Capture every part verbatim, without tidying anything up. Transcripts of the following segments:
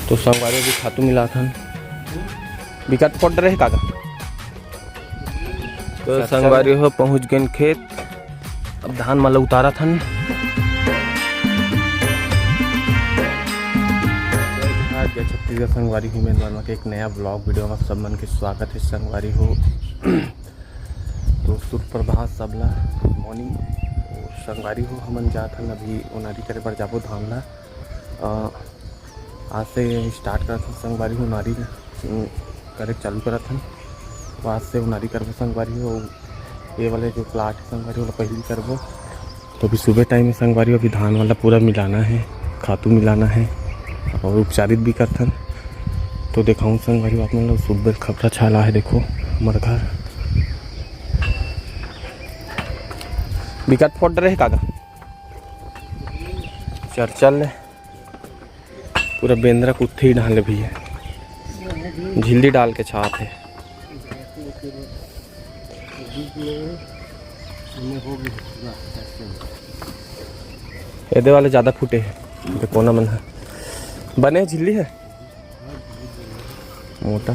तो संगवारी अभी खातू मिलात हन, बिकट फोड़ रहे काका। तो संगवारी हो पहुँच गेन खेत, अब धान मन ल उतारत हन। जय छत्तीसगढ़ संगवारी हो, मैं वर्मा के एक नया vlog video में सब मन के स्वागत है संगवारी हो। तो सुप्रभात सबला, गुड मॉर्निंग। तो संगवारी हो, हमन जात हन अभी ओनारी करे बर जाबो धान ला। अ, आज से स्टार्ट करत हन संगवारी हो, ओनारी, उम, करे चालू करत हन। तो आज से ओनारी करबो संगवारी हो। ये वाले जो प्लाट है संगवारी हो, ओला पहिली करबो। तो अभी सुबह टाइम है संगवारी हो, अभी धान वाला पूरा मिलाना है, खातू मिलाना है और उपचारित भी करथन। तो देखाऊँ संगवारी हो आप मन ला, सुबह खपरा छाला है, देखो हमर घर बिकट फोड़ रहे काका। चल चल ले। पूरा बेंदरा कुत्थे ही डाल ले भैया, झिल्ली डाल के छात है। एदे वाले ज़्यादा फूटे है, तो कोना मन है बने झिल्ली है मोटा।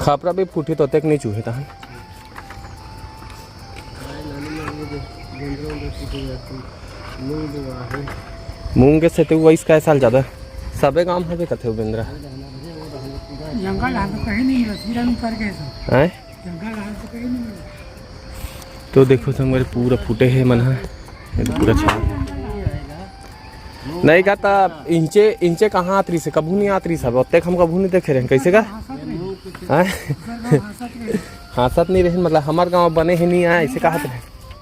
खापरा भी फूटी तो तक नहीं चूहे तहन। मूंग के सेती वइस का साल ज्यादा सबे गांव हवे कथे बेंदरा। जंगल धान तो कहीं नहीं मिला, पूरा में कर गए सब। हैं? जंगल धान तो कहीं नहीं मिला। तो देखो संगवारी, पूरा फूटे है मन ह, ये तो पूरा छाल। नहीं का ता इंचे, इंचे कहाँ आत रही से, कभू नहीं आत रही सब, ओतेक हम कभू नहीं देखे रहे, कैसे का? हैं? हाँसत नहीं रहे, मतलब हमार गांव बने ही नहीं आए, ऐसे कहा रहे।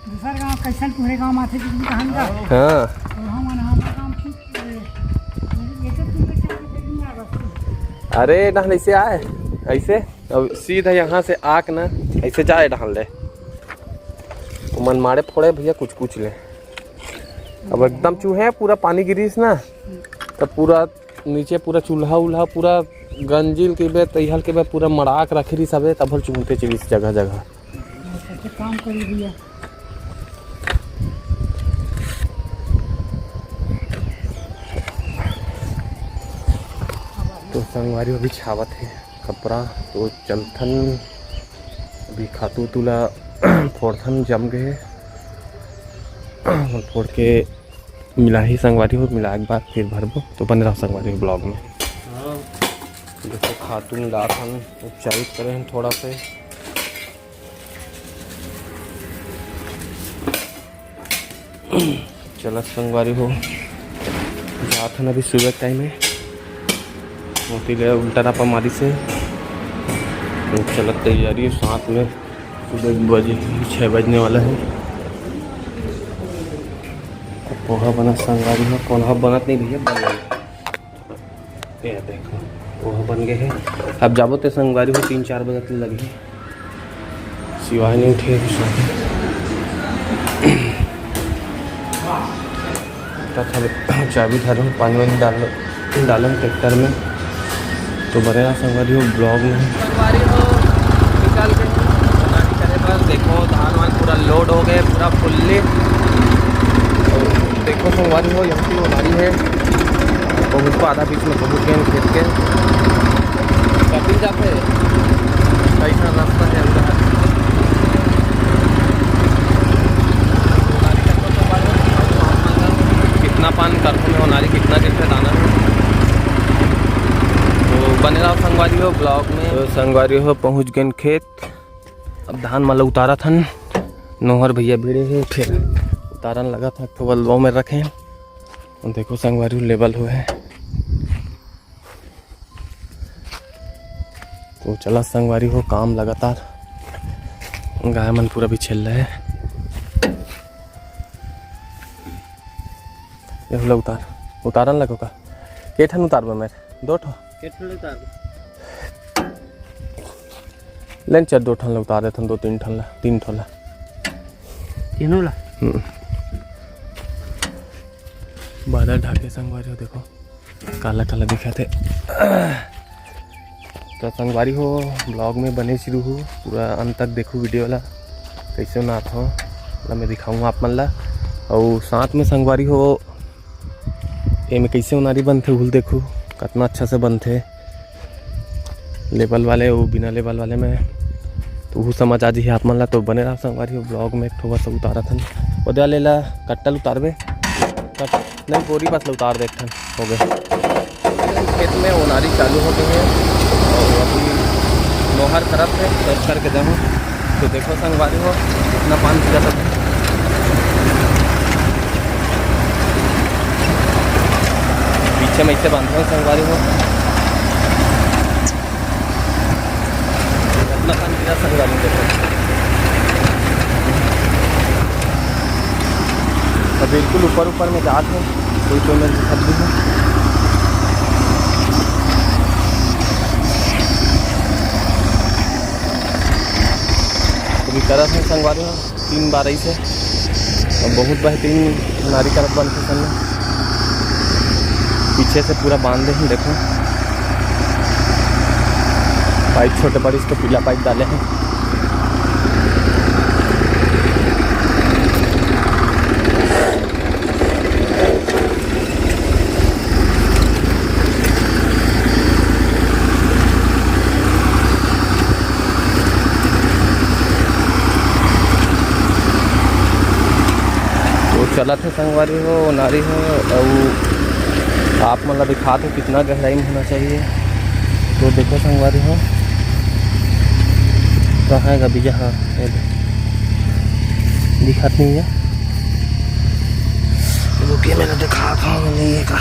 दूसर गांव कैसन तुम्हारे गांव माथे जितनी कहानी का? हाँ। तो हम वहाँ पर काम ठीक, ये तो तुम लोग क्या कर रही है बस? अरे ना, ऐसे आए, ऐसे अब सीधा यहाँ से आक ना, ऐसे जाए डहान ले। ओमन मारे फोड़े भैया कुछ कुछ ले। अब एकदम चूहे हैं, पूरा पानी गिरीस ना, तब पूरा नीचे पूरा चूल्हा उल्हा पूरा गंजिल के बे, तैहल के बे, पूरा मड़ाक रखे रही सबे, तब चूहते चलिस जगह जगह। कैसे काम करी भैया? तो संगवारी अभी छावत है कपड़ा, तो चलथन अभी खातू उतू ला फोड़थन, जम गए फोड़ के मिलाही संगवारी हो, मिलाए के बाद फिर भरबो। तो बने रहो संगवारी हो vlog में। हाँ। देखो खातू मिलाथन, उपचारित करे हन थोड़ा से। चलत संगवारी हो, जात हन अभी सुबह टाइम है, मोती ले उल्टा नापा मारी से। चलत तैयारी है, साथ में सुबह बजे, छः बजने वाला है। पोहा बना संगवारी हो, पोहा बनत नहीं भैया, बन गया। ये देखो, पोहा बन गए हैं। अब जाबो ते संगवारी हो, तीन चार बजे तक लगही। शिवाय नहीं उठे अभी, सो तथा चाबी धरो, पानी वानी डालो, डालम ट्रैक्टर में। तो बने रहा संगवारी हो vlog में। संगवारी हो, निकाल के गाड़ी करे बस। देखो धान वान पूरा लोड हो गए, पूरा फुल्ली। देखो संगवारी हो, यहाँ की ओनारी है, पहुँच को आधा बीच में पहुँच गए खेत के। कभी जाते कैसा रास्ता है उधर। कितना पान करथन ओनारी, कितना दिन से दाना है। तो बने रहो संगवारी हो vlog में। तो संगवारी हो पहुँच गए खेत। अब धान मन ल उतारत हन, नोहर भैया भिड़े हे, फिर उतारन लगत हन, एक ठो बलवा में रखे। देखो संगवारी हो, लेवल हुए हे। तो चला संगवारी हो, काम लगातार, गाय मन पूरा बिछेल रहे। ये लो उतार, उतारन लगो का? के ठन उतारबो मेर? दो ठो। के ठन उतारबो? लेन चल, दो ठन ला उतार देथन, दो तीन ठन ला, तीन ठो ला। तीनों ला? हम्म। बादल ढाके संगवारी हो, देखो काला काला दिखत हे। तो संगवारी हो, vlog में बने रहू, पूरा अंत तक देखू video ला, कैसे नाप हो ला मैं दिखाऊँ आप मन ला। और साथ में संगवारी हो, एमे कइसे ओनारी बनथे, उहू ल देखहू, कतना अच्छा से बनथे। लेबल वाले अउ बिना लेबल वाले में, तो उहू समझ आ जही आप मन ला। तो बने रहा संगवारी हो vlog में। एक ठो बस उतारत हन, ओदे वाले ला कट्टा ल उतारबे, कट नहीं, बोरी बस ल उतार दे एक ठन, हो गए। खेत में ओनारी चालू हो गई है और अभी नोहर तरफ से check करके जाऊँ। तो देखो संगवारी हो, इतना पानी गिरा था। पीछे में इसे बांधे हो संगवारी हो, इतना पानी गिरा संगवारी हो, देखो। तो बिल्कुल ऊपर ऊपर में जात है, कोई कोई मेरे दिखत भी है। अभी करत है संगवारी हो। तीन बार ऐसे, और बहुत बेहतरीन नारी करत बनथे सन। पीछे से पूरा बांध दे हैं, देखो। पाइप छोटे बड़े, इसको पीला पाइप डाले हैं। तो चलत हे संगवारी हो, ओनारी हो, अउ आप मन ला दिखात हो कितना गहराई में होना चाहिए। तो देखो संगवारी हो, कहाँ है बीजा? हाँ, ये दे। दिखात नहीं है। रुकिए, मैंने दिखात हूँ, मैंने ये का,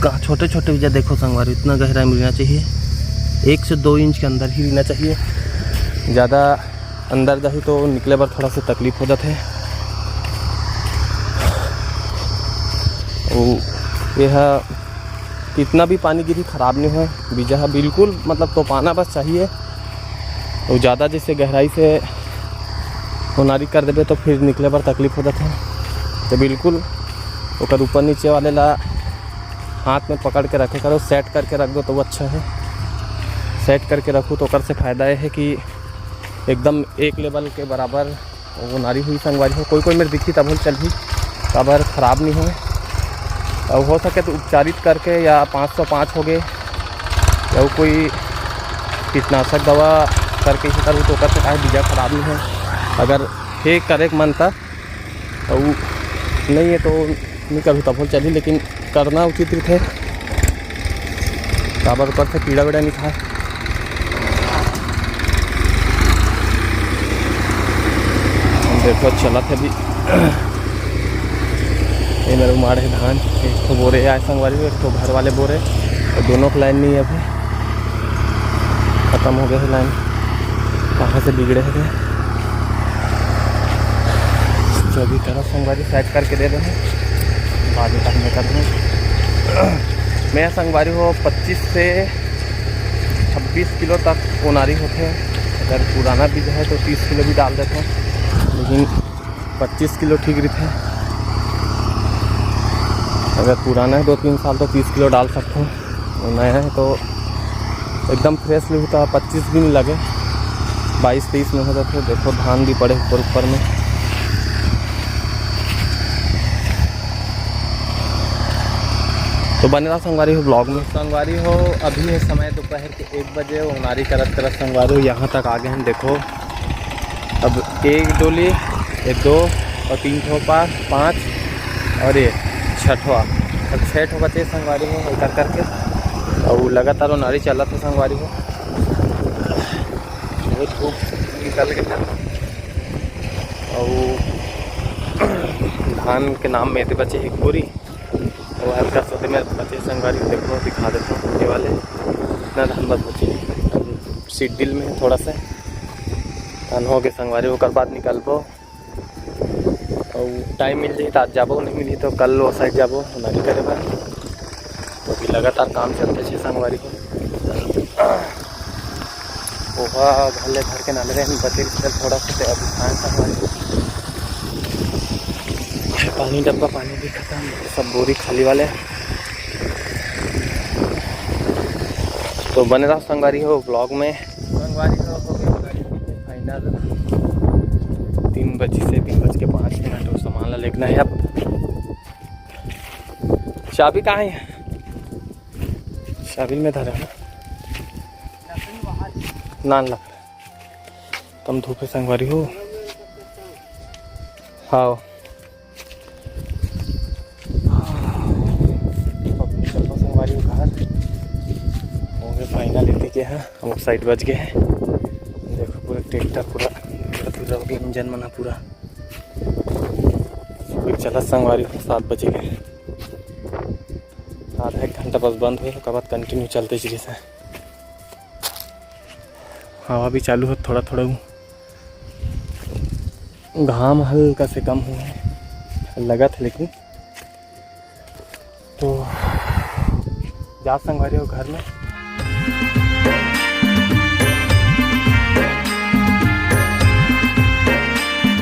का छोटे छोटे बीजा देखो संगवारी, इतना गहराई में लेना चाहिए, एक से दो इंच के अंदर ही लेना चाहिए। ज़्यादा अंदर जाही तो निकले बर थोड़ा सा तकलीफ हो जाथे। अउ ये ह कितना भी पानी गिरी, खराब नहीं होय। बीजा ह बिल्कुल, मतलब, तोपाना बस चाहिए। अउ ज़्यादा जैसे गहराई से ओनारी कर देबे तो फिर निकले बर तकलीफ हो जाथे। तो बिल्कुल ओकर ऊपर नीचे वाले ला हाथ में पकड़ के रखे करो, सेट करके रख दो तो वो अच्छा है। सेट करके रखो तो ओकर से फ़ायदा ये है कि एकदम एक लेवल के बराबर ओनारी होही संगवारी हो। कोई कोई मेर दिखही तभो ले चलही, काबर खराब नहीं होय। अउ हो सके तो उपचारित करके, या पाँच सौ पाँच हो गए, या कोई कीटनाशक दवा करके ही करूँ तो ओकर से काहे बीजा खराब नहीं होय। अगर हे करे के मन त, अउ नहीं है तो नहीं करूँ तभो ले चलही, लेकिन करना उचित रहिथे, काबर ओकर से कीड़ा वीड़ा नहीं खाए। देखो चलत हे अभी। ये मेरे उमाड़ है धान, एक ठो बोरे आए संगवारी हो, एक ठो भर वाले बोरे, और दोनों के लाइन नहीं है अभी, खत्म हो गए है लाइन, कहाँ से बिगड़े है। जो भी करो संगवारी, सेट करके दे देना, बाद में करने कर दूँ। मैं संगवारी हो पच्चीस से छब्बीस किलो तक ओनारी होथे। अगर पुराना बीज है तो तीस किलो भी डाल देथे, लेकिन पच्चीस किलो ठीक रहिथे। अगर पुराना है दो तीन साल तो तीस किलो डाल सकते हैं, और नया है तो एकदम फ्रेश भी होता है, पच्चीस भी नहीं लगे, बाईस तेईस में हो जाते। देखो धान भी पड़े ऊपर ऊपर में। तो बने रहा संगवारी हो vlog में। संगवारी हो, अभी है समय दोपहर के एक बजे। ओनारी करत करत संगवारी हो यहाँ तक आ गए हैं। देखो अब एक डोली, ये दो और तीन ठो पार, पाँच और ये छठवा, अब छः ठो बचे संगवारी हो, एक कर करके। और लगातार ओनारी चलत है संगवारी हो, बहुत खूब निकल के। और धान के नाम में तो बचे एक बोरी, वो हल्का सा में बचे संगवारी, देखो दिखा देता हूँ ये वाले, इतना धान बस बचे सीड ड्रिल में थोड़ा सा धान हो गए संगवारी, ओकर बाद निकलबो। और टाइम मिल जाए तो आज जाबो, नहीं मिली तो कल वो साइड जाबो ओनारी करे बर। तो अभी लगातार काम चलते छे संगवारी हो। पोहा भले भर के नाले रहे, बचे चल थोड़ा सा, ते अभी खाए संगवारी। पानी डब्बा, पानी भी खत्म, सब बोरी खाली वाले। तो बने रहा संगवारी हो vlog में। संगवारी हो, हो गई गाड़ी फाइनल। तीन बजे से, तीन बज के पाँच मिनट और सामान ला लेना है अब। चाबी कहाँ है? चाबी में धरा है। नान लग। कम धूप है संगवारी हो। हाँ। अब निकलबो संगवारी हो घर। हो गए final, एती के है, हम side बज गए हैं। देखो पूरा tractor पूरा धुरा धुरा हो गया, engine मन ह पूरा। अभी चलत संगवारी हो, सात बजे के। आधा एक घंटा बस बंद हुए, ओकर बाद continue चलते चलिस है। हवा भी चालू हो थोड़ा थोड़ा, घाम हल्का से कम हुआ है, लगत है लेकिन। तो जा संगवारी हो घर में।